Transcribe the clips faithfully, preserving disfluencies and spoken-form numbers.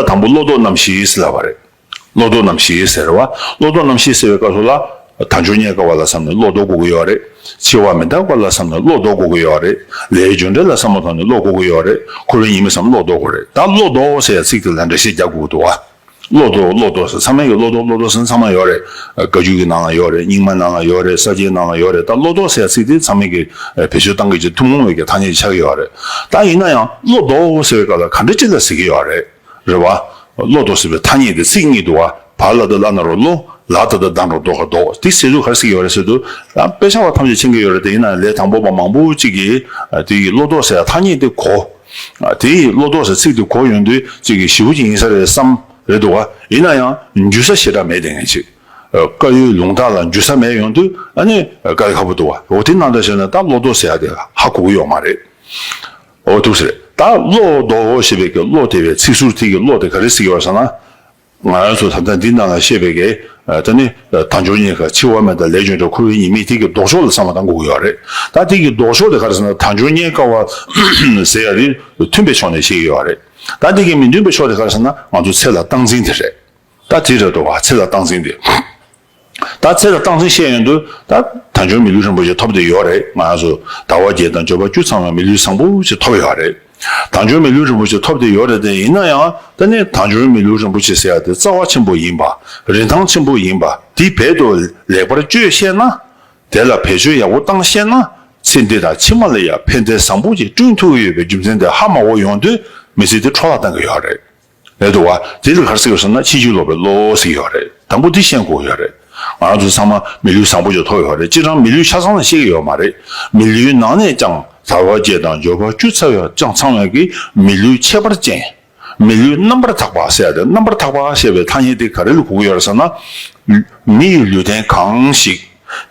དང་པོ་བློ་ལྡོག་རྣམ་བཞི་ཟེར་ལབ་པ་རེད། བློ་ལྡོག་རྣམ་བཞི་ཟེར་བ། བློ་ལྡོག་རྣམ་བཞི་ཟེར་བའི་སྐབས་སུ་ལ། དལ་འབྱོར་རྙེད་དཀའ་བ་ལ་བསམ་ནས་བློ་ལྡོག་དགོས་ཀྱི་ཡོད་རེད། འཆི་བ་མི་རྟག་པ་ལ་བསམ་ནས་བློ་ལྡོག་དགོས་ཀྱི་ཡོད་རེད། ལས་རྒྱུ་འབྲས་ལ་བསམ་བློ་བཏང་ནས་བློ་ལྡོག་དགོས་ཀྱི་ཡོད་རེད། འཁོར་བའི་ཉེས་དམིགས་བསམ་བློ་ལྡོག་དགོས་རེད། ད་བློ་ལྡོག་ཟེར་ཡ་ཚིག་དེ་ལ་འགྲེལ་བཤད་རྒྱག་དགོས་འདུག་བ། བློ་ལྡོག་བློ་ལྡོག་ཟེར་ཚང་མས་ཀྱི་བློ་ལྡོག་བློ་ལྡོག་ཟེར་ཚང་མ་ཡོད་རེད། བཀའ་བརྒྱུད་ཀྱི་ནང་ལ་ཡོད་རེད། རྙིང་མའི་ནང་ལ་ཡོད་རེད། ས་བཅད་ནང་ལ་ཡོད་རེད། ད་བློ་ལྡོག་ཟེར་ཡ་ཚིག་དེ་ཚང་མས་ཀྱི་བེད་སྤྱོད་བཏང་གི་ཅིག་ཐུན་མོང་བའི་གི་ཐ་སྙད་ཅིག་ཆགས་ཀྱི་ཡོད་རེད། ད་ཡིན་ན་ཡང་བློ་ལྡོག་ཟེར་བའི་སྐབས་ལ་ག་འདྲ་ཅིག་ལ་ཟེར་གྱི་ཡོད་རེད། རེད་བ། བློ་ལྡོག་ཟེར་བའི་ཐ་སྙད་དེ་ཚིག་གཉིས་འདུག་བ། བ་ལ་བཏགས་བླ་ན་རོ་བློ། ལ་ད་བཏགས་ལྡ་ན་རོ་ལྡོ་ག་ལྡོག་དེ་ཟེར་དུས་ག་རེ་ཟེར་གྱི་ཡོད་རེད་ཟེར་དུས། ཡང་དཔེ་ཆ་བ་ཐམས་ཅད་མཁྱེན་གྱི་ཡོད་རེད་དེ། ཡིན་ན་ཡང་ལས་དང་པོ་པ་མང་པོ་ཅིག་གིས་དེ་ཡི་བློ་ལྡོག་ཟེར་ཐ་སྙད་དེ་གོ། དེ་ཡི་བློ་ལྡོག་ཟེར་ཚིག་དེ་གོ་ཡོང་དུས་ཅིག་གིས་ཞེ་པོ་ཅིག་ཡིན་ས་རེད་བསམ་རེད་འདུག་བ། ཡིན་ན་ཡང་འཇུག་ས་ཞེ་དྲག་མེད་དེ་ངས་ཅིག་བཀའ་ཡོད་ལུང་དག་ལ་འཇུག་ས་མེད་ཡོང་དུས་ཨ་ནི་དཀའ་ལས་ཁག་པོ་འདུག་བ། འོ་དེ་ནང་ལྟར་བྱས་ན་ད་བློ་ལྡོག་ཟེར་ཡ་དེ་ཧ་གོ་གི་ཡོད་མ་རེད། འོ་འདུག་ཟེར། ད་བློ་ལྡོག་ཞེས་པའི་གི་བློ་དེ་བའི་ཚིག་ཟུར་དེ་གི་བློ་དེ་ག་རེ་ཟེར་གྱི་ཡོད་ཟེར་ན། ང་རང་ཚོ་ད་ལྟ་འདི་ནང་ལ་བཤད་པའི་གི་ད་ནི་དལ་འབྱོར་རྙེད་དཀའ། འཆི་བ་མི་རྟག་འདས་རྒྱུ་འབྲས། འཁོར་བའི་ཉེས་དམིགས། དེ་གི་ལྡོག་ཕྱོགས་ལ་བསམ་བློ་གཏང་དགོས་ཀྱི་ཡོད་རེད། ད་དེ་གི་ལྡོག་ཕྱོགས་དེ་ག་རེ་ཟེར་ན། དལ་འབྱོར་རྙེད་དཀའ་བ་ཟེར་ཡ་དེ་མཐུན་པའི་ཕྱོགས་ནས་བཤད་ཀྱི་ཡོད་རེད། ད་དེ་གི་མི་མཐུན་པའི་ཕྱོགས་དེ་ག་རེ་ཟེར་ན། ང་ཚོ་ཚེ་ལ་སྟངས་འཛིན་དེ་རེད། ད་དེ་རེད་འདུག་བ། ཚེ་ལ་སྟངས་འཛིན་དེ། ད་ཚེ་ལ་སྟངས་འཛིན་བཤད་ཡོང་དུས་ད་དལ་འབྱོར་མི་ལུས་རིན་པོ་ཆེ་ཐོབ་བསྡད་ཡོད་རེད། ང་རང་ཚོ་ཟླ་བ་བརྒྱད་དང་འབྱོར་པ་བཅུ་ཚང་བའི་མི་ལུས་བཟང་པོ་ཞིག་ཐོབ་ཡོད་རེད། དལ་འབྱོར་མི་ལུས་རིན་པོ་ཆེ་ཐོབ་བསྡད་ཡོད་རེད་དེ། ཡིན་ན་ཡང་ད་ནི་དལ་འབྱོར་མི་ལུས་རིན་པོ་ཆེ་ཟེར་ཡ་དེ་རྩ་བ་ཆེན་པོ་ཡིན་པ། རིན་ཐང་ཆེན་པོ་ཡིན་པ། དེ་རྦད་དུ་ལེགས་པར་སྤྱོད་ཤེས་ན། དེ་ལ་བེད་སྤྱོད་ཡག་པོ་བཏང་ཤེས་ན། ཚེ་འདི་དང་ཕྱི་མ་ལ་ཡང་ཕན་བདེ་བཟང་པོ་ཅིག་བསྐྲུན་ཐུབ་ཀྱི་ཡོད་པའི་རྒྱུ་མཚན་དེ་ཧ་མ་གོ་ཡོང་དུས་མི་ཚེ་འདི་འཕྲོ་བརླག་བཏང་གི་ཡོད་རེད། རེད་འདུག་བ། དེ་ལ་ག་རེ་ཟེར་གྱི་ཡོད་ཟེར་ན། ཕྱིན་ཅི་ལོག་པའི་བློ་ཟེར་གྱི་ཡོད་རེད། དང་པོ་འདི་ཤེས་དགོས་ཡོད་རེད། ང་རང་ཚོ་ཚང་མ་མི་ལུས་བཟང་པོ་ཅིག་ཐོབ་ཡོད་རེད། སྤྱིར་བཏང་མི་ལུས་ཆ་ཚང་ལ་བཤད་ཀྱི་ཡོད་མ་རེད། མི་ལུས་ནང་ནས་ཀྱང་ཟླ་བ་བརྒྱད་དང་འབྱོར་པ་བཅུ་ཚར་བའི་ཀྱང་ཚང་བའི་གི་མི་ལུས་ཁྱད་པར་ཅན། མི་ལུས་རྣམ་པར་དག་པ་ཟེར་ཡ་དེ། རྣམ་པར་དག་པ་ཞེས་པའི་ཐ་སྙད་དེ་ག་རེ་ལ་གོ་གི་ཡོད་རེད་ཟེར་ན། མི་ཡི་ལུས་རྟེན་གང་ཞིག་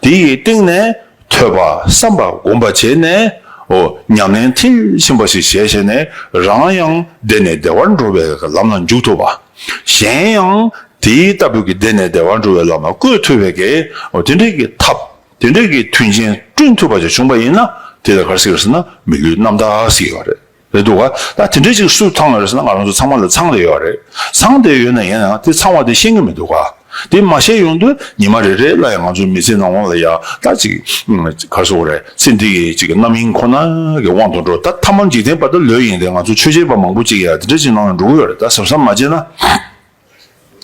དེ་ཡི་སྟེང་ནས་ཐོས་པ་བསམ་པ་སྒོམ་པ་བྱས་ནས། འོ་ཉམས་ལེན་མཐིལ་ཕྱིན་པ་ཞིག་བྱས་བྱས་ནས། རང་ཡང་བདེ་ནས་བདེ་བར་འགྲོ་བའི་ལམ་ལ་འཇུག་ཐུབ་པ། གཞན་ཡང་དེའི་ལྟ་བུ་གི་བདེ་ནས་བདེ་བར་འགྲོ་བའི་ལམ་ལ་བཀོད་ཐུབ་པའི་གི་འོ་དེ་འདྲའི་གི་ཐབས། དེ་འདྲའི་གི་མཐུན་རྐྱེན་བསྐྲུན་ཐུབ་པ་ཅིག་བྱུང་པ་ཡིན་ན། དེ་ལ་ག་རེ་ཟེར་ཟེར་ན། མི་ལུས་རྣམ་དག་ཟེར་ཡོད་རེད། རེད་འདུག་ག། ད་དེ་འདྲའི་ཅིག་སུ་ཚང་ཡོད་རེད་ཟེར་ན། ང་རང་ཚོ་ཚང་མ་ལ་ཚང་བསྡད་ཡོད་རེད། ཚང་བསྡད་ཡོད་ན་ཡིན་ནའང་དེ་ཚང་བ་དེ་ཤེས་ཀྱི་མི་འདུག་ག། དེ་མ་ཤེས་ཡོང་དུས་ཉི་མ་རེ་རེ་ལ་ཡང་ང་ཚོའི་མི་ཚེ་ནང་ལོགས་ལ་ཡ་ད་ཅིག་ག་རེ་ཟེར་དགོས་རེད། ཚེ་འདི་ཡི་ཅིག་རྣམ་གཡེང་ཁོ་ན་གི་དབང་དུ་འགྲོ། ད་ཐ་མལ་འཇིག་རྟེན་བར་དུ་ལོས་ཡིན་ཏེ། ང་ཚོ་ཆོས་བྱེད་པ་མང་པོ་ཅིག་ཡ་དེ་འདྲ་ཅིག་ནང་ལ་འགྲོ་གི་ཡོད་རེད། ད་གཟབ་གཟབ་མ་བྱས་ན།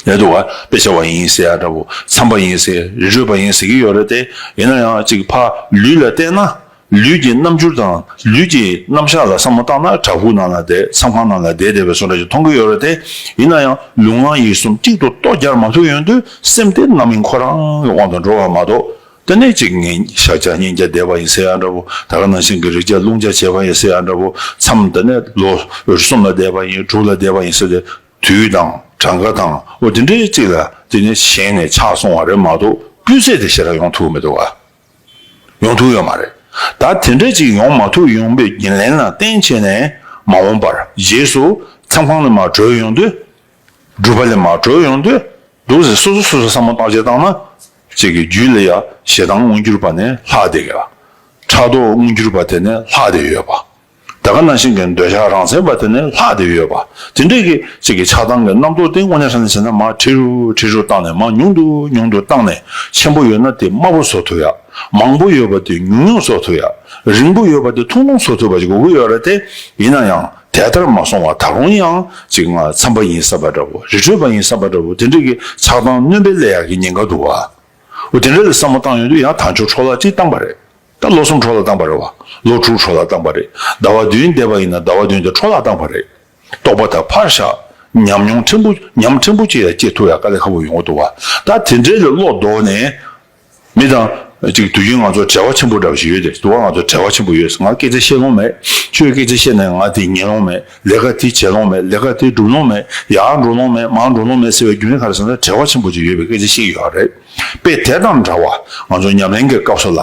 རེད་འདུག་ག། དཔེ་ཆ་བ་ཡིན་ཟེར་ཡ་འདྲ་བོ། མཚམས་པ་ཡིན་ཟེར། རི་ཁྲོད་པ་ཡིན་ཟེར་གྱི་ཡོད་རེད་དེ། ཡིན་ན་ཡང་ཅིག་ཕར་ལུས་ལ་བལྟས་ན། ལུས་ཀྱི་རྣམ་འགྱུར་དང་ལུས་ཀྱི་རྣམ་གཞག་ལ་བསམ་བློ་བཏང་ན། བྲག་ཕུག་ནང་ལ་བསྡད། མཚམས་ཁང་ནང་ལ་བསྡད་བསྡད་པའི་བཟོ་འདྲ་ཞིག་མཐོང་གི་ཡོད་རེད་དེ། ཡིན་ན་ཡང་ལུས་ངག་ཡིད་གསུམ་གཅིག་ཏུ་གཏོར་རྒྱག་མ་ཐུབ་ཡོང་དུས། སེམས་དེ་རྣམ་གཡེང་ཁོ་རང་གི་དབང་དུ་འགྲོ་བ་མ་གཏོགས། དེ་ནས་ཅིག་ངན་ཤ་རྒྱགས་གཉེན་རྒྱགས་བསྡད་པ་ཡིན་ཟེར་ཡ་འདྲ་བོ། ད་ག་ནང་བཞིན་གྱི་རེག་བྱ་རླུང་རྒྱགས་བྱས་པ་ཡིན་ཟེར་ཡ་འདྲ་བོ། མཚམས་དེ་ནས་ལོ་གསུམ་ལ་བསྡད་པ་ཡིན། དྲུག་ལ་བསྡད་པ་ཡིན་ཟེར་ཏེ། དུས་དང་གྲངས་ཀ་དང་འོ་དེ་འདྲའི་ཅིག་ལ་དེ་ནས་ཞེན་ནས་ཆགས་སོང་བ་རེད་མ་གཏོགས། སྤུས་ཚད་དེ་ཞེ་དྲག་ཡོང་ཐུབ་མི་འདུག་ག། ཡོང་ཐུབ་ཡོད་མ་རེད། ད་དེ་འདྲ་ཅིག་ཡོང་མ་ཐུབ་ཡོང་པའི་ཉེར་ལེན་ལ་བརྟེན་བྱས་ནས། མ་འོངས་པར་རྗེས་སུ་མཚམས་ཁང་ནས་མར་གྲོལ་ཡོང་དུས། སྒྲུབ་པ་ལས་མར་གྲོལ་ཡོང་དུས། འདུག་ཟེར་སོ་སོ་སོ་སོ་བསམ་བློ་བཏང་བྱས་བཏང་ན། ཅིག་གི་རྒྱུད་ལ་ཡ་ཞེ་སྡང་མངོན་གྱུར་པ་ནི་ལྷག་བསྡད་ཡོད། ཕྲག་དོག་མངོན་གྱུར་པ་དེ་ནི་ལྷག་བསྡད་ཡོད་པ། ད་ག་ནང་བཞིན་གྱི་འདོད་ཆགས་རང་མཚན་པ་དེ་ནི་ལྷག་བསྡད་ཡོད་པ། དེ་འདྲའི་གི་ཅིག་གི་ཆགས་སྡང་གི་རྣམ་རྟོག་དེ་དངོས་གནས་དྲང་གནས་བྱས་ན། མར་ཁྲིད་རུ་ཁྲིད་རུ་བཏང་ནས། མར་ཉུང་དུ་ཉུང་དུ་བཏང་ནས། ཆེན་པོ་ཡོད་ན་དེ་དམའ་པོ་བཟོ་ཐུབ་ཡ། མང་པོ་ཡོད་པ་དེ་ཉུང་ཉུང་བཟོ་ཐུབ་ཡ། རིང་པོ་ཡོད་པ་དེ་ཐུང་ཐུང་བཟོ་ཐུབ་པ་ཅིག་དགོས་ཀྱི་ཡོད་རེད་དེ། ཡིན་ན་ཡང་དེ་ལྟར་མ་སོང་བར་ད་རུང་ཡང་ཅིག་ང་མཚམས་པ་ཡིན་བསམ་པ་འདྲ་བོ། རི་ཁྲོད་པ་ཡིན་བསམ་པ་འདྲ་བོ། དེ་འདྲའི་གི་ཆགས་སྡང་སྣོན་པ་སླེབས་ཡག་གི་ཉེན་ཁ་འདུག་བ། འོ་དེ་འདྲ་ལ་བསམ་བློ་བཏང་ཡོང་དུས། ཡང་དལ་འབྱོར་འཕྲོ་བརླག་ཅིག་བཏང་པ་རེད། ད་ལོ་གསུམ་འཕྲོ་བརླག་བཏང་པ་རེད་བ། ལོ་དྲུག་འཕྲོ་བརླག་བཏང་པ་རེད། ཟླ་བ་བདུན་བསྡད་པ་ཡིན་ན་ཟླ་བ་བདུན་དེ་འཕྲོ་བརླག་བཏང་པ་རེད། རྟོགས་པ་དང་ཕར་བཞག་ཉམས་མྱོང་ཕྲན་བུ། ཉམས་ཕྲན་བུ་ཅིག་ཡང་སྐྱེ་ཐུབ་ཡ་དཀའ་ལས་ཁག་པོ་ཡོང་གི་འདུག་བ། ད་དེ་འདྲའི་ལ་བློ་ལྡོག་ནས། མི་དང་ཅིག་དུས་རྒྱུན་ང་ཚོ་བྲེལ་བ་ཆེན་པོ་འདྲ་བ་ཞིག་ཡོད་དེ། དུ་བ་ང་ཚོ་བྲེལ་བ་ཆེན་པོ་ཡོད། ང་སྐད་ཆ་བཤད་ལོང་མེད། ཁྱོད་སྐད་ཆ་བཤད་ན་ང་དེ་ཉན་ལོང་མེད། ལས་ཀ་དེ་བྱེད་ལོང་མེད། ལས་ཀ་དེ་སྒྲུབ་ལོང་མེད། ཡར་འགྲོ་ལོང་མེད། མར་འགྲོ་ལོང་མེད་ཟེར་བའི་རྒྱུ་མཚན་ག་རེ་ཟེར་ན། བྲེལ་བ་ཆེན་པོ་ཅིག་ཡོད་པའི་སྐད་ཆ་བཤད་ཀྱི་ཡོད་རེད། དཔེ་དེ་དང་འདྲ་བ། ང་ཚོ་ཉམས་ལེན་གྱི་སྐབས་སུ་ལ།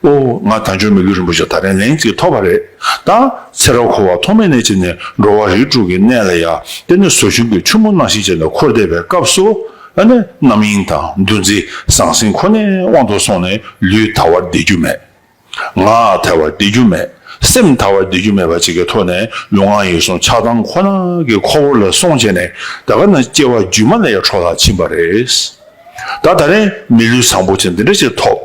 ཨོ། ང་དལ་འབྱོར་མི་ལུས་རིན་པོ་ཆེ་ད་རེས་ལན་གཅིག་ཐོབ་པ་རེད། ད་ཚེ་རབས་འཁོར་བ་ཐོག་མེད་ནས་བྱས་ནས་འགྲོ་བ་རིགས་དྲུག་གི་གནས་ལ་ཡ། དེ་ནི་ཟོ་ཆུན་གྱི་ཆུ་མོ་ནང་བཞིན་བྱས་ནས་འཁོར་བསྡད་པའི་སྐབས་སུ། ཨ་ནི་རྣམ་གཡེང་དང་འདུ་འཛི་ཟང་ཟིང་ཁོ་ནའི་དབང་དུ་སོང་ནས་ལུས་དལ་བར་བསྡད་རྒྱུ་མེད། ངག་དལ་བར་བསྡད་རྒྱུ་མེད། སེམས་དལ་བ་སྡོད་རྒྱུ་མེད་པ་ཅིག་གི་ཐོག་ནས་ལུས་ངག་ཡིད་གསུམ་ཆགས་སྡང་ཁོ་ན་གི་ཁོལ་པོ་ལ་སོང་བྱས་ནས་ད་ག་ནང་སྐྱེ་བ་རྗེས་མ་ལ་ཡང་འཕྲོ་བརླག་ཕྱིན་པ་རེད། ད་ད་རེས་མི་ལུས་བཟང་པོ་ཅན་འདི་འདྲ་ཅིག་ཐོབ།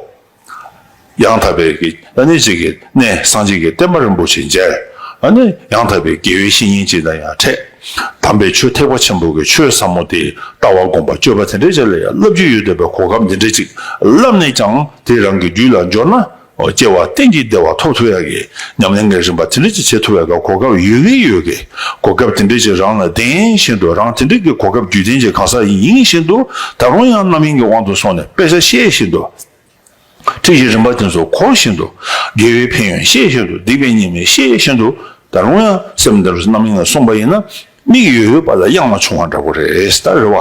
ཡང་དག་པའི་གི་ཨ་ནི་ཅིག་གི་གནས་སངས་རྒྱས་ཀྱི་བསྟན་པ་རིན་པོ་ཆེ་མཇལ། ཨ་ནི་ཡང་དག་པའི་དགེ་བའི་བཤེས་གཉེན་ཅིག་དང་ཡང་འཕྲད། དམ་པའི་ཆོས་ཐེག་པ་ཆེན་པོ་གི་ཆོས་ཟབ་མོ་དེ་ལྟ་བ་སྒོམ་པ་སྤྱོད་པ་དེ་འདྲ་ཅིག་ལ་ཡང་བསླབ་རྒྱུ་ཡོད་བསྡད་པའི་གོ་སྐབས་འདི་འདྲ་ཅིག་བསླབས་ནས་ཀྱང་དེ་རང་གི་རྒྱུད་ལ་འབྱོར་ན། སྐྱེ་བ་གཏན་གྱི་བདེ་བ་ཐོབ་ཐུབ་ཡ་གི་ཉམས་ལེན་གྱི་རིམ་པ་དེ་འདྲ་ཅིག་བྱེད་ཐུབ་ཡ་གི་གོ་སྐབས་ཡོད་གི་ཡོད་གི། གོ་སྐབས་དེ་འདྲ་ཅིག་རང་ལ་ལྡན་བཞིན་དུ་རང་དེ་འདྲ་གི་གོ་སྐབས་རྒྱུད་ལྡན་གྱི་གང་ཟག་ཡིན་བཞིན་དུ་ད་རུང་ཡང་རྣམ་གཡེང་གི་དབང་དུ་སོང་ནས་དཔེ་ཆ་ཤེས་བཞིན་དུ། ཁྲིད་ཀྱི་རིམ་པ་དེ་ཚོ་གོ་བཞིན་དུ། དགེ་བའི་ཕན་ཡོན་ཤེས་བཞིན་དུ། སྡིག་པའི་ཉེས་དམིགས་ཤེས་བཞིན་དུ། ད་རུང་ཡང་སེམས་འདི་རུ་རྣམ་གཡེང་ལ་སོང་པ་ཡིན་ན། མིག་ཡོད་ཡོད་པ་ལ་གཡང་ལ་མཆོང་བ་འདྲ་པོ་རེད། ད་རེད་བ།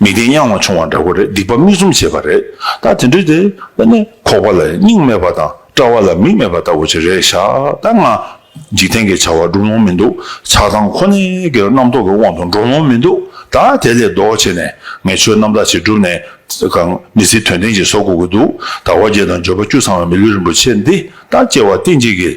མིག་ལྡན་གཡང་ལ་མཆོང་བ་འདྲ་པོ་རེད། སྡིག་པ་མིག་བཙུམ་བྱེད་པ་རེད། ད་དེ་འདྲ་དེ་ད་ནི་ཁོག་པ་ལ་སྙིང་མེད་པ་དང་། རྐྲ་བ་ལ་མིག་མེད་པ་ལྟ་བུ་ཅིག་རེད་ཤག་ད་ང་འཇིག་རྟེན་གྱི་བྱ་བ་སྒྲུབ་ལོང་མི་འདུག་ཆགས་སྡང་ཁོ་ནའི་གི་རྣམ་རྟོག་གི་དབང་དུ་འགྲོ་ལོང་མི་འདུག་ད་དེ་ལས་ལྡོག་བྱས་ནས་ངས་ཆོས་རྣམ་དག་ཅིག་བསྒྲུབས་ནས། གང་མི་ཚེ་དོན་ལྡན་ཅིག་བཟོ་དགོས་ཀྱི་འདུག་དལ་བ་བརྒྱད་དང་འབྱོར་པ་བཅུ་ཚང་བའི་མི་ལུས་རིན་པོ་ཆེ་འདི་ད་སྐྱེ་བ་གཏན་གཅིག་གི་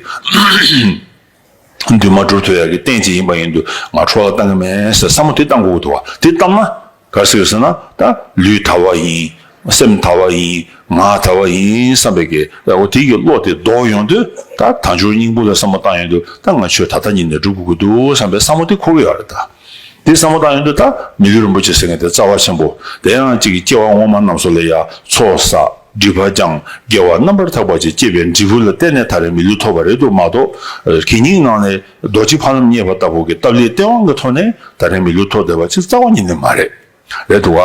འདུན་མ་སྒྲུབ་ཐུབ་ཡ་གི་རྟེན་ཅིག་ཡིན་པ་ཡིན་དུས་ང་འཕྲོ་བརླག་བཏང་གི་མེད་ཟེར་བསམ་བློ་དེ་བཏང་དགོས་ཀྱི་འདུག་བ། དེ་བཏང་ན་ག་རེ་ཟེར་ཟེར་ན། ད་ལུས་དལ་བ་ཡིན། སེམས་དལ་བ་ཡིན། ངག་དལ་བ་ཡིན་བསམ་པའི་གི་འོ་དེ་གི་བློ་དེ་ལྡོག་ཡོང་དུས་ད་དལ་འབྱོར་སྙིང་པོ་ལ་བསམ་བློ་བཏང་ཡོང་དུས་ད་ང་ཆོས་ད་ལྟ་ཉིད་ནས་སྒྲུབ་དགོས་ཀྱི་འདུག་བསམ་པའི་བསམ་བློ་དེ་འཁོར་གི་ཡོད་རེད་ད། དེ་བསམ་བློ་བཏང་ཡོང་དུས་ད་མི་ལུས་རིན་པོ་ཆེ་ཟེར་མཁན་དེ་རྩ་བ་ཆེན་པོ་དེ་ཡང་གཅིག་གི་སྐྱེ་བ་སྔོན་མ་རྣམས་སུ་ལ་ཡང་ཚོགས་བསགས། སྒྲིབ་པ་སྦྱངས། དགེ་བ་རྣམ་པར་དག་པ་ཅིག་སྐྱེས་པའི་འབྲས་བུ་ལ་བརྟེན་ནས་ད་རེས་མི་ལུས་ཐོབ་པ་རེད་འདུག་མ་གཏོགས། གད་སྙིགས་ནང་ནས་རྡོ་རྗེ་ཕ་ལམ་རྙེད་པ་ལྟ་བུ་གི་སྟབས་ལེགས་སྟེས་དབང་གི་ཐོག་ནས་ད་རེས་མི་ལུས་ཐོབ་བསྡད་པ་ཅིག་རྩ་བ་ཉིད་ནས་མ་རེད། རེད་འདུག་ག་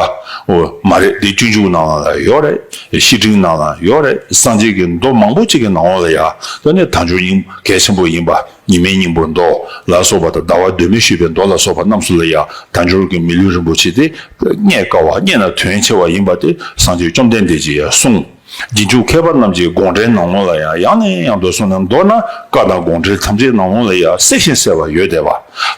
འོ་མ་རེད། འདི་སྤྱོད་འཇུག་ནང་ལ་ཡོད་རེད། བཤེས་སྤྲིང་ནང་ལ་ཡོད་རེད། སངས་རྒྱས་ཀྱི་མདོ་མང་པོ་ཅིག་གི་ནང་ལ་ཡ་ད་ནི་དལ་འབྱོར་སྙིང་གལ་ཆེན་པོ་ཡིན་པ། ཉི་མའི་སྙིང་པོ་མདོ་ལ་སོགས་པ་དང་ཟླ་བ་སྡོད་མི་ཞུས་པའི་མདོ་ལ་སོགས་པ་རྣམས་སུ་ལ་ཡང་དལ་འབྱོར་གྱི་མི་ལུས་རིན་པོ་ཆེ་དེ་རྙེད་དཀའ་བ་རྙེད་ན་དོན་ཆེ་བ་ཡིན་པ་དེ་སངས་རྒྱས་བཅོམ་ལྡན་འདས་ཀྱིས་ཡང་གསུངས། རྗེས་འཇུག་མཁས་པ་རྣམས་ཀྱི་དགོངས་འགྲེལ་ནང་ལོགས་ལ་ཡང་ཡང་ནས་ཡང་དུ་གསུངས་ནས། མདོར་ན་བཀའ་དང་དགོངས་འགྲེལ་ཐམས་ཅད་ནང་ལོགས་ལ་ཡང་གསལ་ཞིང་གསལ་བ་ཡོད་བསྡད་པ།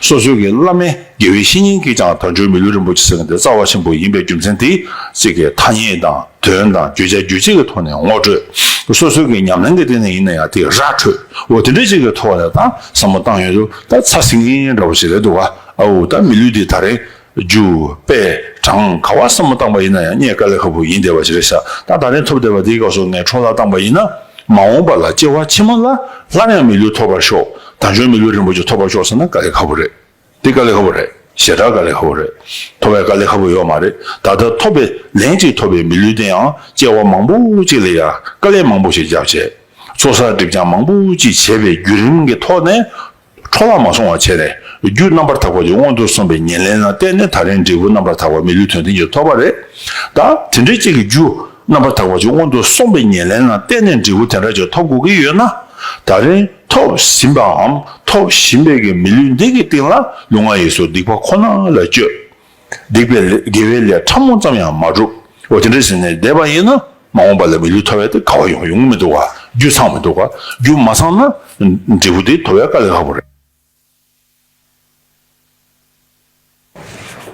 སོ་སོའི་གི་བླ་མའི་དགེ་བའི་བཤེས་གཉེན་གྱིས་ཀྱང་དལ་འབྱོར་མི་ལུས་རིན་པོ་ཆེ་ཟེར་མཁན་དེ་རྩ་བ་ཆེན་པོ་ཡིན་པའི་རྒྱུ་མཚན་དེ་གཅིག་གི་ཐ་སྙད་དང་། དོན་དང་བརྗོད་བྱ་རྒྱུད་ཅིག་གི་ཐོག་ནས་ངོ་སྤྲོད། སོ་སོའི་གི་ཉམས་ལེན་གི་སྟེང་ནས་ཡིན་ན་ཡང་དེ་ར་འཕྲོད། འོ་དེ་འདྲ་ཅིག་གི་ཐོག་ནས་ད་བསམ་བློ་བཏང་ཡོང་དུས་ད་ཚ་ཟེར་མཁན་འདྲ་བོ་ཞིག་རེད་འདུག་ག་ཨའུ་ད་མི་ལུས་འདི་ད་རེས་རྒྱུ་དཔེ་གྲངས་ག་བ་བསམ་བློ་བཏང་པ་ཡིན་ན་ཡང་རྙེད་དཀའ་ལས་ཁག་པོ་ཡིན་བསྡད་པ་ཞིག་རེད་ཤག་ད་ད་རེས་ཐོབ་བསྡད་པ་འདིའི་སྐབས་སུ་ངས་འཕྲོ་བརླག་བཏང་པ་ཡིན་ན། མ་འོངས་པ་ལ་སྐྱེ་བ་ཕྱི་མ་ལ་སླར་ཡང་མི་ལུས་ཐོབ་པར་ཤོག་དལ་འབྱོར་མི་ལུས་རིན་པོ་ཆེ་ཐོབ་པར་ཤོག་ཟེར་ན་དཀའ་ལས་ཁག་པོ་རེད། འདི་དཀའ་ལས་ཁག་པོ་རེད། ཞེ་དྲག་དཀའ་ལས་ཁག་པོ་རེད། ཐོབ་པའི་དཀའ་ལས་ཁག་པོ་ཡོད་མ་རེད། ད་ལྟ་ཐོབ་པའི་ལན་གཅིག་ཐོབ་པའི་མི་ལུས་དེ་ཡང་སྐྱེ་བ་མང་པོ་གཅིག་ལ་ཡང་དཀའ་ལས་མང་པོ་ཞིག་བརྒྱབ་བྱས། ཚོགས་བསགས་སྒྲིབ་སྦྱང་མང་པོ་གཅིག་བྱས་པའི་བརྒྱུད་རིམ་གྱི་ཐོག་ནས་འཕྲོ་བརླག་མ་སོང་བ་བྱས་ནས་རྒྱུ་རྣམ་པར་དག་པ་ཅིག་སྔོན་དུ་སོང་བའི་ཉེར་ལེན་ལ་བརྟེན་ནས་ད་རེས་འབྲས་བུ་རྣམ་པར་དག་པ་མི་ལུས་དོན་ལྡན་གྱི་ཐོབ་པ་རེད། ད་དེ་འདྲའི་གཅིག་གི་རྒྱུ་རྣམ་པར་དག་པ་ཅིག་སྔོན་དུ་སོང་བའི་ཉེར་ལེན་ལ་བརྟེན་ནས་འབྲས་བུ་དེ་འདྲ་ཅིག་ཐོབ་དགོས་ཀྱི་ཡོད་ན། ད་རེས་ཐོབ་ཟིན་པའམ་ཐོབ་བཞིན་པའི་གི་མི་ལུས་འདི་གི་སྟེང་ལ་ལུས་ངག་ཡིད་གསུམ་སྡིག་པ་ཁོ་ན་ལ་སྤྱོད། སྡིག་པའི་ལས་དགེ་བའི་ལས་ཕྲ་མོ་ཙམ་ཡང་མ་བསྒྲུབ། འོ་དེ་འདྲ་ཟེར་ནས་བསྡད་པ་ཡིན་ན་མ་འོངས་པ་ལ་མི་ལུས་ཐོབ་ཡ་དེ་ག་བ་ཡོང་ཡོང་གི་མི་འདུག་ག་རྒྱུ་ཚང་མི་འདུག་ག་རྒྱུ་མ་ཚང་ན་འབྲས་བུ་དེ་ཐོབ་ཡ་དཀའ་ལས་ཁག་པོ་རེད།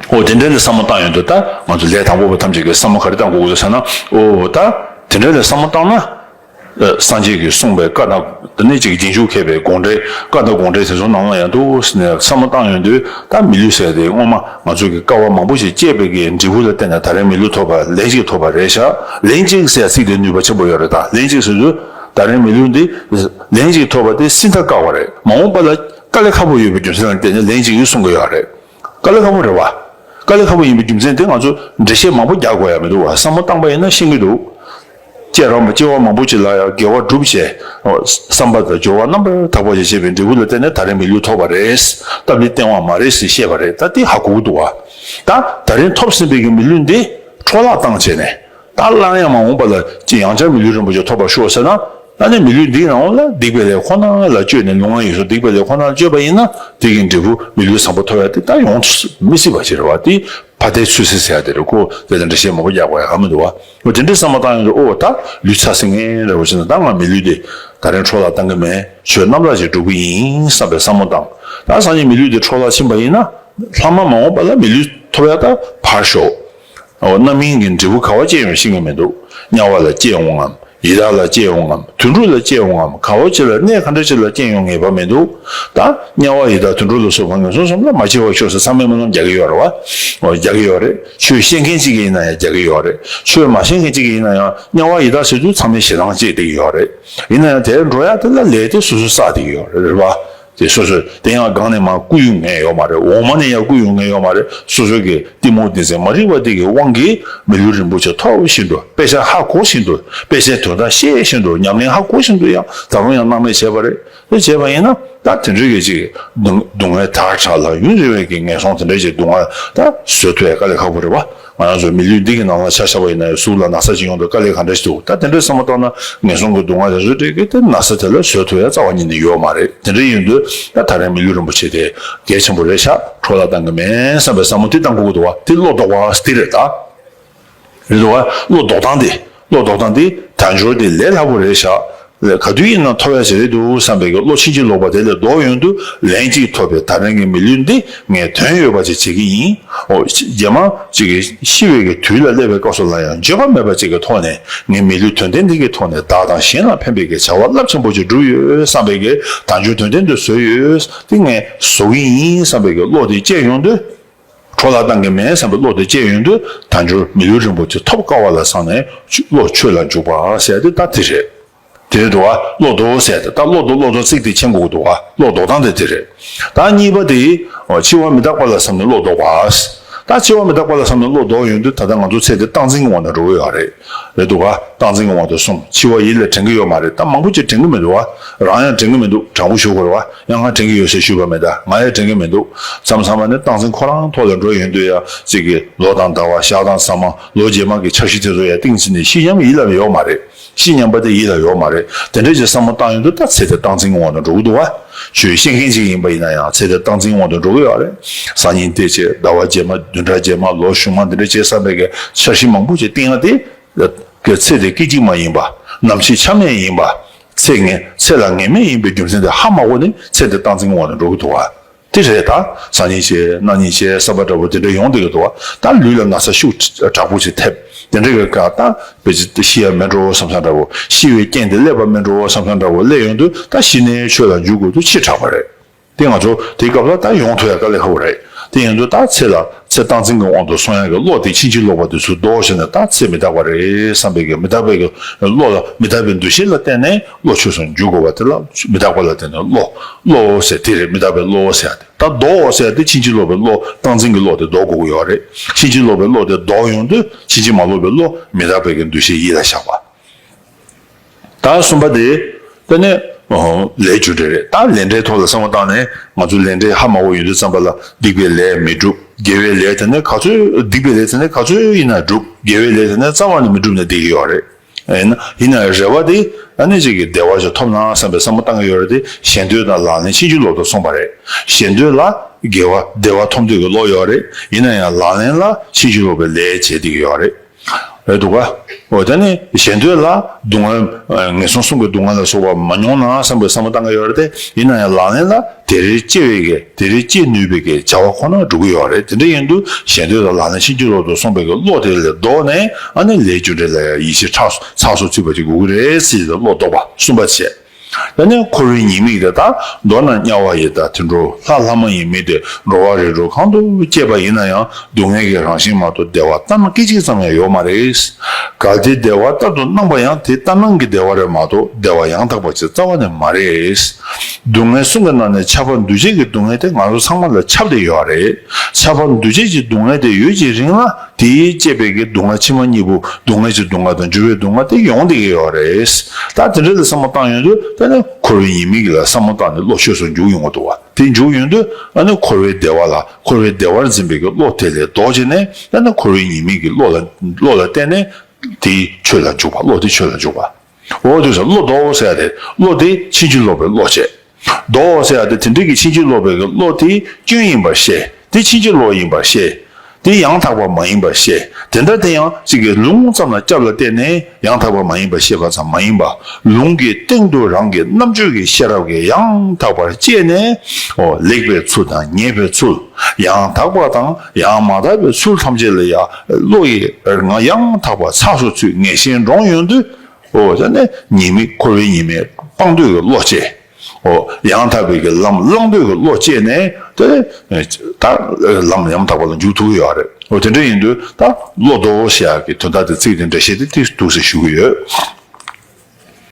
འོ་དེ་འདྲ་ལ་བསམ་བློ་བཏང་ཡོང་དུས་ད་ང་ཚོ་ལས་དང་པོ་པ་ཐམས་ཅད་ཀྱིས་བསམ་བློ་ག་རེ་བཏང་དགོས་ཀྱི་འདུག་ཟེར་ན། འོ་ད་དེ་འདྲ་ལ་བསམ་བློ་བཏང་ན། ཨ་སངས་རྒྱས་ཀྱིས་གསུངས་པའི་བཀའ་དང་དེ་ནས་ཅིག་རྗེས་འཇུག་མཁས་པའི་དགོངས་འགྲེལ་བཀའ་དང་དགོངས་འགྲེལ་དེ་ཚོ་ནང་ལ་ཡང་འདུག་ཟེར་ནས་བསམ་བློ་བཏང་ཡོང་དུས་ད་མི་ལུས་ཟེར་དེ་སྔོན་མ་ང་ཚོ་གི་དཀའ་བ་མང་པོ་ཞིག་སྤྱད་པའི་གི་འབྲས་བུ་ལ་བརྟེན་ནས་ད་རེས་མི་ལུས་ཐོབ་པ་ལན་གཅིག་ཐོབ་པ་རེད་ཤག་ལན་གཅིག་ཟེར་ཚིག་དེ་ནུས་པ་ཆེན་པོ་ཡོད་རེད། ད་ལན་གཅིག་ཟེར་དུས་ད་རེས་མི་ལུས་འདི་ལན་གཅིག་ཐོབ་པ་དེ་སྲིད་མཐའ་བཀག་པ་རེད། མ་འོངས་པ་ལ་དཀའ་ལས་ཁག་པོ་ཡོད་པའི་རྒྱུ་མཚན་ལ་བརྟེན་ནས་ལན་གཅིག་ཡིན་གསུང་གི་ཡོད་རེད། དཀའ་ལས་ཁག་པོ་རེད་བ། དཀའ་ལས་ཁག་པོ་ཡིན་པའི་རྒྱུ་མཚན་དེ་ང་ཚོ་འགྲེལ་བཤད་མང་པོ་རྒྱག་དགོས་ཡ་མི་འདུག་བ། བསམ་བློ་བཏང་པ་ཡིན་ན་ཤེས་ཀྱི་འདུག་སྐྱེ་རང་སྐྱེ་བ་མང་པོ་ཅིག་ལ་ཡང་དགེ་བ་བསྒྲུབས་བྱས། བསམ་པ་དང་སྦྱོར་བ་རྣམ་པར་དག་པ་ཞིག་བྱས་པའི་འབྲས་བུ་ལ་བརྟེན་ནས་ད་རེས་མི་ལུས་ཐོབ་པ་རེད། སྟབས་མི་བསྟུན་པ་མ་རེད་ཟེར་བཤད་པ་རེད། ད་དེ་ཧ་གོ་གི་འདུག་བ། ད་ད་རེས་ཐོབ་ཟིན་པའི་གི་མི་ལུས་འདི་འཕྲོ་བརླག་བཏང་བྱས་ནས། ད་སླར་ཡང་མ་འོངས་པ་ལ་ཅི་ཡང་བསྐྱར་མི་ལུས་རིན་པོ་ཆེ་ཐོབ་པར་ཤོག་ཟེར་ན། ད་ནི་མི་ལུས་འདིའི་ནང་ལ་སྡིག་པའི་ལས་ཁོ་ན་ལ་སྤྱོད་ནས་ལུས་ངག་ཡིད་གསུམ་སྡིག་པའི་ལས་ཁོ་ན་ལ་སྤྱོད་པ་ཡིན་ན་དེ་གི་འབྲས་བུ་མི་ལུས་བཟང་པོ་ཐོབ་ཡ་དེ་ད་ཡོང་མི་སྲིད་པ་ཞིག་རེད་བ། དེ་ཕ་མཐའི་ཆོས་སྲིད་ཟེར་ཡ་དེ་རེད། ཁོ་དེ་ལ་འགྲེལ་བཤད་མང་པོ་རྒྱག་དགོས་ཡ་ག་མི་འདུག་བ། འོ་དེ་འདྲའི་བསམ་བློ་བཏང་ཡོང་དུས་ཨོ་ད་ལུས་ཚ་ཟིན་ངེས་རེད་བ། ཞེ་ན་ད་ང་མི་ལུས་དེ་ད་རིང་འཕྲོ་བརླག་བཏང་གི་མེད། ཆོས་རྣམ་དག་ཅིག་སྒྲུབ་ཀྱི་ཡིན་བསམ་པའི་བསམ་བློ་བཏང་། ད་སང་ཉིན་མི་ལུས་དེ་འཕྲོ་བརླག་ཕྱིན་པ་ཡིན་ན་ལྷག་མ་མ་འོངས་པ་ལ་མི་ལུས་ཐོབ་ཡ་ད་ཕར་ཞོག་འོ་རྣམ་སྨིན་གྱི་འབྲས་བུ་ག་བ་སྐྱེ་ཡོང་ཤེས་ཀྱི་མི་འདུག་དམྱལ་བ་ལ་སྐྱེ་འོང་ངམ། ཡི་དྭགས་ལ་སྐྱེ་ཡོང་ངམ། དུད་འགྲོ་ལ་སྐྱེ་ཡོང་ངམ། ག་བ་ཅི་ལ་གནས་ག་འདྲ་ཅིག་ལ་སྐྱེ་ཡོང་ངེས་པ་མི་འདུག་ད་དམྱལ་བ་ཡི་དྭགས་དུད་འགྲོ་ལ་སོགས་པ་ངན་སོང་གསུམ་ལ་མ་སྐྱེ་བར་ཤོག་ཟེར་ཚང་མས་སྨོན་ལམ་རྒྱག་གི་ཡོད་རེད་བ། འོ་རྒྱག་གི་ཡོད་རེད། ཆོས་ཤེས་མཁན་གཅིག་ཡིན་ན་ཡང་རྒྱག་གི་ཡོད་རེད། ཆོས་མ་ཤེས་མཁན་གཅིག་ཡིན་ན་ཡང་དམྱལ་བ་ཡི་དྭགས་ཟེར་དུས་ཚང་མས་ཞེ་སྡང་སྐྱེས་བསྡད་ཀྱི་ཡོད་རེད། ཡིན་ན་ཡང་དེར་འགྲོ་ཡ་དེ་ལ་ལས་དེ་སོ་སོས་བསགས་བསྡད་ཀྱི་ཡོད་རེད་བ། དེ་སོ་སོས་དེ་ཡང་སྒང་ནས་མར་བརྐུས་ཡོང་མཁན་ཡོད་མ་རེད། འོག་མ་ནས་ཡང་བརྐུས་ཡོང་མཁན་ཡོད་མ་རེད། སོ་སོ་གི་གཏི་མུག་སྡིག་སེམས་མ་རིག་པ་དེ་གི་དབང་གིས་མི་ལུས་རིན་པོ་ཆེ་ཐོབ་བཞིན་དུ། དཔེ་ཆ་ཧ་གོ་བཞིན་དུ། དཔེ་ཆའི་དོན་དག་ཤེས་བཞིན་དུ། ཉམས་ལེན་ཧ་གོ་བཞིན་དུ་ཡང་ད་རུང་ཡང་སྣང་མེད་བྱས་པ་རེད། དེ་བྱས་པ་ཡིན་ན་ད་དེ་འདྲའི་གི་ཅིག་སྡུག་སྡུག་བསྔལ་དར་དྲག་ལ་ཡུན་རིང་བའི་གི་ངན་སོང་དེ་འདྲའི་ཅིག་སྡུག་བསྔལ་ད་བཟོད་ཐུབ་ཡ་དཀའ་ལས་ཁག་པོ་རེད་བ། ང་རང་ཚོ་མི་ལུས་འདི་གི་ནང་ལ་ཆ་བཞག་པ་ཡིན་ན་ཡང་གཟུགས་ལ་ན་ཚ་ཅིག་ཡོང་དུས་དཀའ་ལས་ག་འདྲ་ཞིག་འདུག་ད་དེ་འདྲའི་བསམ་བློ་བཏང་ན་ངན་སོང་གི་སྡུག་བསྔལ་རེ་རེ་གི་དེ་ན་ཚ་དེ་ལ་བཟོད་ཐུབ་ཡ་རྩ་བ་ཉིད་ནས་ཡོད་མ་རེད། དེ་འདྲ་ཡིན་དུས་ད་ད་རེས་མི་ལུས་རིན་པོ་ཆེ་དེ་གལ་ཆེན་པོ་རེད་ཤག་འཕྲོ་བརླག་བཏང་གི་མིན་བསམ་པའི་བསམ་བློ་དེ་བཏང་དགོས་ཀྱི་འདུག་བ། དེ་བློ་ལྡོག་པ་དེ་རེད་ད། རེད་འདུག་བ། བློ་ལྡོག་སྟངས་དེ། བློ་ལྡོག་སྟངས་དེ་དལ་འབྱོར་དེ་ལས་སླ་པོ་རེད་ཤག་ག་དུས་ཡིན་ན་ཐོབ་ཡ་ཞིག་རེད་འདུག་བསམ་པའི་གི་བློ་ཕྱིན་ཅི་ལོག་པ་དེ་ལས་ལྡོག་ཡོང་དུས་ལན་གཅིག་ཐོབ་པའི་ད་རིང་གི་མི་ལུས་འདི་ངས་དོན་ཡོད་པ་ཅིག་བྱེད་ཀྱི་ཡིན། ཨོ། རྗེས་མ་ཅིག་གི་ཤི་བའི་གི་དུས་ལ་སླེབས་པའི་སྐབས་སུ་ལ་ཡང་འགྱོད་པ་མེད་པ་ཅིག་གི་ཐོག་ནས་ངས་མི་ལུས་དོན་ལྡན་འདི་གི་ཐོག་ནས་བདག་དང་གཞན་ལ་ཕན་པའི་གི་བྱ་བ་རླབས་ཆེན་པོ་ཅིག་བསྒྲུབས་ཡོད་བསམ་པའི་གི་དལ་འབྱོར་དོན་ལྡན་དུ་བཟོས་ཡོད། འདི་ངས་བཟོ་གི་ཡིན་བསམ་པའི་གི་བློ་དེ་སྐྱེས་ཡོང་དུས། འཕྲོ་བརླག་བཏང་གི་མེད་བསམ་པའི་བློ་དེ་སྐྱེས་ཡོང་དུས་དལ་འབྱོར་མི་ལུས་རིན་པོ་ཆེ་ཐོབ་དཀའ་བ་ལ་བསམ་ནས་བློ་ཆོས་ལ་འཇུག་པ་ཟེར་དེ་ད་དེ་རེད། དེ་རེད་འདུག་བ། བློ་ལྡོག་ཟེར་དེ་ད་བློ་ལྡོག་བློ་ལྡོག་ཚིག་དེ་མཁྱེན་དགོས་ཀྱི་འདུག་བ། བློ་ལྡོག་སྟངས་དེ་དེ་རེད། ད་གཉིས་པ་དེ་འཆི་བ་མི་རྟག་པ་ལ་བསམ་ནས་བློ་ལྡོག་པ། ད་འཆི་བ་མི་རྟག་པ་ལ་བསམ་ནས་བློ་ལྡོག་ཡོང་དུས་ད་ལྟ་ང་ཚོ་ཚེ་འདི་སྟངས་འཛིན་གྱི་དབང་དུ་འགྲོ་གི་ཡོད་རེད། རེད་འདུག་བ། སྟངས་འཛིན་གྱི་དབང་དུ་སོང་། འཆི་བ་ཡིད་ལ་དྲན་གྱི་ཡོད་མ་རེད། ད་མང་པོ་ཅིག་དྲན་གྱི་མི་འདུག་བ། རང་ཡང་དྲན་གྱི་མི་འདུག་དྲང་པོ་ཞུ་དགོས་རེད་བ། ཡང་ང་དྲན་གྱི་ཡོད་ཟེར་ཞུས་པ་མེད། ད་ང་ཡང་དྲན་གྱི་མི་འདུག་མཚམས་མཚམས་ནས་སྟངས་འཛིན་ཁོ་རང་ཐོག་ལ་འགྲོ་ཡོང་དུས་ཡ་གཅིག་གི་ལོ་དང་ཟླ་བ་ཞག་དང་ཟ་མ་ལོ་རྗེས་མ་གི་འཆར་གཞི་དེ་ཚོ་ཡ་གཏིང་ཟིན་ནས་ཤི་སྙམ་ཡིད་ལ་ཡོད་མ་རེད། ཤི་སྙམ་པ་དེ་ཡིད་ལ་ཡོད་མ་རེད། དེ་འདྲ་ཅིག་བསམ་བློ་བཏང་ཡོང་དུས་ད་ཚེ་དེ་སྟངས་འཛིན་དབང་དུ་འགྲོ་གི་འདུག་བ། ཆོས་ཤེས་མཁན་ཅིག་ཡིན་པ་ཡིན་ན་ཡང་ཚེ་དེ་སྟངས་འཛིན་དབང་དུ་འགྲོ་གི་ཡོད་རེད། སང་ཉིན་དེ་བྱས། ཟླ་བ་རྗེས་མ། བདུན་ཕྲག་རྗེས་མ། ལོ་གཞུག་མ་འདི་འདྲ་བྱས་བསམ་པའི་གི་འཆར་གཞི་མང་པོ་ཅིག་བཏིང་ཡ་དེ། གི་ཚེ་དེ་སྐད་ཅིག་མ་ཡིན་པ། ནམ་འཆི་ཆ་མེད་ཡིན་པ། ཚེ་ངེས་ཚེ་ལ་ངེས་མེད་ཡིན་པའི་རྒྱུ་མཚན་དེ་ཧ་མ་གོ་ནས་ཚེ་དེ་སྟངས་འཛིན་དབང་དུ་འགྲོ་གི་འདུག་བ། དེ་རེད་ད། སང་ཉིན་བྱས། གནངས་ཉིན་བྱས། གསར་པ་འདྲ་པོ་དེ་འདྲ་ཡོང་བསྡད་ཀྱི་འདུག་བ། ད་ལུས་ལ་ན་ཚ་ཤུགས་དྲག་པོ་ཞིག་ཐེབས། དེ་འདྲ་གི་སྐབས་ད་དཔེ་ཅིག་ཤི་ཡ་མེད་འགྲོ་བསམ་བསམ་འདྲ་པོ། ཤི་བའི་རྐྱེན་དེ་སླེབས་པ་མེད་འགྲོ་བསམ་བསམ་འདྲ་པོ་སླེབས་ཡོང་དུས་ད་གཞི་ནས་ཆོས་ལ་འཇུག་དགོས་དུས་ཕྱི་དྲགས་པ་རེད། དེ་ང་ཚོ་དེའི་སྐབས་ལ་ད་ཡོང་ཐུབ་ཡ་དཀའ་ལས་ཁག་པོ་རེད། དེ་ཡིན་དུས་ད་ཚེ་ལ་ཚེ་སྟངས་འཛིན་གྱི་དབང་དུ་སོང་ཡ་གི་བློ་དེ་ཕྱིན་ཅི་ལོག་པ་དེ་ཚུར་ལྡོག་བྱས་ནས་ད་ཚེ་མི་རྟག་པ་རེད་བསམ་པའི་གི་མི་རྟག་པའི་གི་བློ་ལ་མི་རྟག་པའི་འདུ་ཤེས་ལ་བརྟེན་ནས་བློ་ཆོས་སུ་འཇུག་དགོས་པ་དེ་ལ་མི་རྟག་པ་ལ་བརྟེན་ནས་བློ་བློ་ཟེར་དེ་རེད། མི་རྟག་པའི་བློ་ཟེར་ཡ་དེ་ད་ལྡོག་ཟེར་ཡ་དེ་ཕྱིན་ཅི་ལོག་པའི་བློ་སྟངས་འཛིན་གྱི་བློ་དེ་ལྡོག་དགོས་ཀྱི་ཡོད་རེད། ཕྱིན་ཅི་ལོག་པའི་བློ་དེ་ལྡོག་ཡོང་དུས་ཕྱིན་ཅི་མ་ལོག་པའི་བློ་མི་རྟག་པའི་གི་འདུ་ཤེས་ཡིད་ལ་བཞག་པ། ད་གསུམ་པ་དེ། དེ་ནས་ལས་རྒྱུ་འབྲས་རེད། ད་ལས་འབྲས་ཐོག་ལ་བསམ་བློ་བཏང་ནས་ང་ཚོ་ལས་འབྲས་ཧ་མ་གོ་ཡོང་དུས་ཙམ་པ་ལ་སྡིག་པའི་ལས་མི་འགྲུབ། དགེ་བའི་ལས་དེ་ནས་ག་ཚོད་སྡིག་པའི་ལས་དེ་ནས་ག་ཚོད་ཡིན་ན་འགྲུབ། དགེ་བའི་ལས་དེ་ནས་རྩ་བ་ནས་མི་འགྲུབ་ནས་བསྡད་ཀྱི་ཡོད་རེད། ཡིན་ན་ཡིན་ན་རེ་བ་དེ་ཨ་ནི་ཅིག་གི་བདེ་བ་ཞིག་ཐོབ་ན་བསམ་པའི་བསམ་བློ་བཏང་གི་ཡོད་རེད་དེ། ཞེ་འདོད་དང་ལག་ལེན་ཕྱིན་ཅི་ལོག་ཏུ་སོང་བ་རེད། ཞེ་འདོད་ལ་དགེ་བ་བདེ་བ་ཐོབ་འདོད་ཀྱི་བློ་ཡོད་རེད། ཡིན་ན་ཡང་ལག་ལེན་ལ་ཕྱིན་ཅི་ལོག་པའི་ལས་བྱེད་བསྡད་ཀྱི་ཡོད་རེད། རེད་འདུག་ག་འོ་ད་ནི་ཞེ་འདོད་ལ་སྡུག་བསྔལ་ངན་སོང་གསུམ་གྱི་སྡུག་བསྔལ་ལ་སོགས་པ་མ་མྱོང་ན་བསམ་པའི་བསམ་བློ་བཏང་གི་ཡོད་རེད་དེ། ཡིན་ན་ཡང་ལག་ལེན་ལ་དེ་རེ་སྐྱེ་བའི་གི་དེ་རེ་སྐྱེ་ནུས་པའི་གི་བྱ་བ་ཁོ་ན་འགྲོ་གི་ཡོད་རེད། དེ་འདྲ་ཡིན་དུས་ཞེ་འདོད་ལ་ལག་ལེན་ཕྱིན་ཅི་ལོག་ཏུ་སོང་བའི་གི་བློ་དེ་ལས་ལྡོག་ནས་ཨ་ནི་ལས་རྒྱུ་འབྲས་ལ་ཡང་ཡིད་ཆེས་ཚགས་ཚགས་སུ་ཚུད་པ་ཅིག་དགོས་ཀྱི་རེད་ཟེར་ཏེ་བློ་ལྡོག་པ་གསུམ་པ་བྱས། ད་ནི་འཁོར་བའི་ཉེས་དམིགས་དེ་དག་མདོར་ན་དམྱལ་བ་ཡི་དྭགས་དུད་འགྲོ་ལྷ་ལྷ་མ་ཡིན་མི་དེ་འགྲོ་བ་རིགས་དྲུག་གང་དུ་སྐྱེས་པ་ཡིན་ན་ཡང་སྡུག་བསྔལ་གྱི་རང་བཞིན་མ་གཏོགས་བདེ་བ་ལྟ་ན་སྐད་ཅིག་ཙམ་ཡང་ཡོད་མ་རེད། གལ་ཏེ་བདེ་བ་ལྟར་དུ་སྣང་བ་ཡང་དེ་ལྟར་སྣང་གི་བདེ་བ་རེད་མ་གཏོགས་བདེ་བ་ཡང་དག་པ་ཅིག་རྩ་བ་ནས་མ་རེད། སྡུག་བསྔལ་གསུམ་གྱི་ནང་ནས་ཁྱབ་པ་འདུ་བྱེད་ཀྱི་སྡུག་བསྔལ་དེ་ང་ཚོ་ཚང་མ་ལ་ཁྱབ་བསྡད་ཡོད་རེད། ཁྱབ་པ་འདུ་བྱེད་ཀྱི་སྡུག་བསྔལ་དེ་ཡོད་ཀྱི་རིང་ལ། དེས་བསྐྱེད་པའི་གི་སྡུག་བསྔལ་ཕྱི་མ་གཉིས་པོ་སྡུག་བསྔལ་གྱི་སྡུག་བསྔལ་དང་འགྱུར་བའི་སྡུག་བསྔལ་དེ་ཡོང་བསྡད་ཀྱི་ཡོད་རེད། ད་དེ་འདྲ་ལ་བསམ་བློ་བཏང་ཡོང་དུས་ད་ནི་འཁོར་བའི་ཉེས་དམིགས་ལ་བསམ་བློ་བཏང་ནས་བློ་ཆོས་སུ་འཇུག་ཡོང་གི་འདུག་བ། དེ་འཇུག་ཡོང་དུས་ད་ནི་འཁོར་བའི་བདེ་བ་ལ་འཁོར་བའི་བདེ་བར་འཛིན་པའི་གི་བློ་དེ་ལས་ལྡོག་བྱས་ནས་ད་ནི་འཁོར་བའི་ཉེས་དམིགས་ཀྱི་བློ་ལ་བློ་ལ་བརྟེན་ནས་དེའི་ཆོས་ལ་འཇུག་པ། བློ་དེ་ཆོས་ལ་འཇུག་པ། འོ་དེ་ཚོ་བློ་ལྡོག་ཟེར་ཡ་དེ་བློ་དེ་ཕྱིན་ཅི་ལོག་པའི་བློ་བྱས། ལྡོག་ཟེར་ཡ་དེ་དེ་འདྲའི་གི་ཕྱིན་ཅི་ལོག་པའི་གི་བློ་དེ་སྐྱོན་ཡིན་པར་ཤེས། དེ་ཕྱིན་ཅི་ལོག་ཡིན་པར་ཤེས། དེ་ཡང་དག་པ་མ་ཡིན་པར་ཤེས། དེ་འདྲ་དེ་ཡང་གཅིག་གི་ལུང་ཙམ་ལ་སྐྱབས་ལ་བརྟེན་ནས་ཡང་དག་པ་མ་ཡིན་པར་ཤེས་པ་ཙམ་མ་ཡིན་པ། ལུང་གི་སྟེང་དུ་རང་གི་རྣམ་དཔྱོད་ཀྱི་ཤེས་རབ་ཀྱིས་ཡང་དག་པར་དཔྱད་ནས། འོ་ལེགས་པའི་ཚུལ་དང་ཉེས་པའི་ཚུལ། ཡང་དག་པ་དང་ཡང་མ་དག་པའི་ཚུལ་ཐམས་ཅད་ལ་ཡང་བློ་ཡི་ང་ཡང་དག་པ་ཚགས་སུ་ཚུད་ངེས་ཤེས་འདྲོངས་ཡོང་དུས། འོ་ད་ནི་ཉེས་དམིགས་འཁོར་བའི་ཉེས་དམིགས་སྤང་འདོད་ཀྱི་བློ་སྐྱེས། འོ་ཡང་དག་པའི་གི་ལམ་བླང་འདོད་ཀྱི་བློ་སྐྱེས་ནས་དེ་ད་ལམ་ཡང་དག་པ་ལ་འཇུག་ཐུབ་ཀྱི་ཡོད་རེད། འོ་དེ་འདྲ་ཡིན་དུས་ད་བློ་ལྡོག་ཞེས་ཀྱི་དོན་དག་དེ་ཚིག་དེ་འགྲེལ་བཤད་དེ་དེ་འདུག་སེ་ཞུ་གི་ཡོད།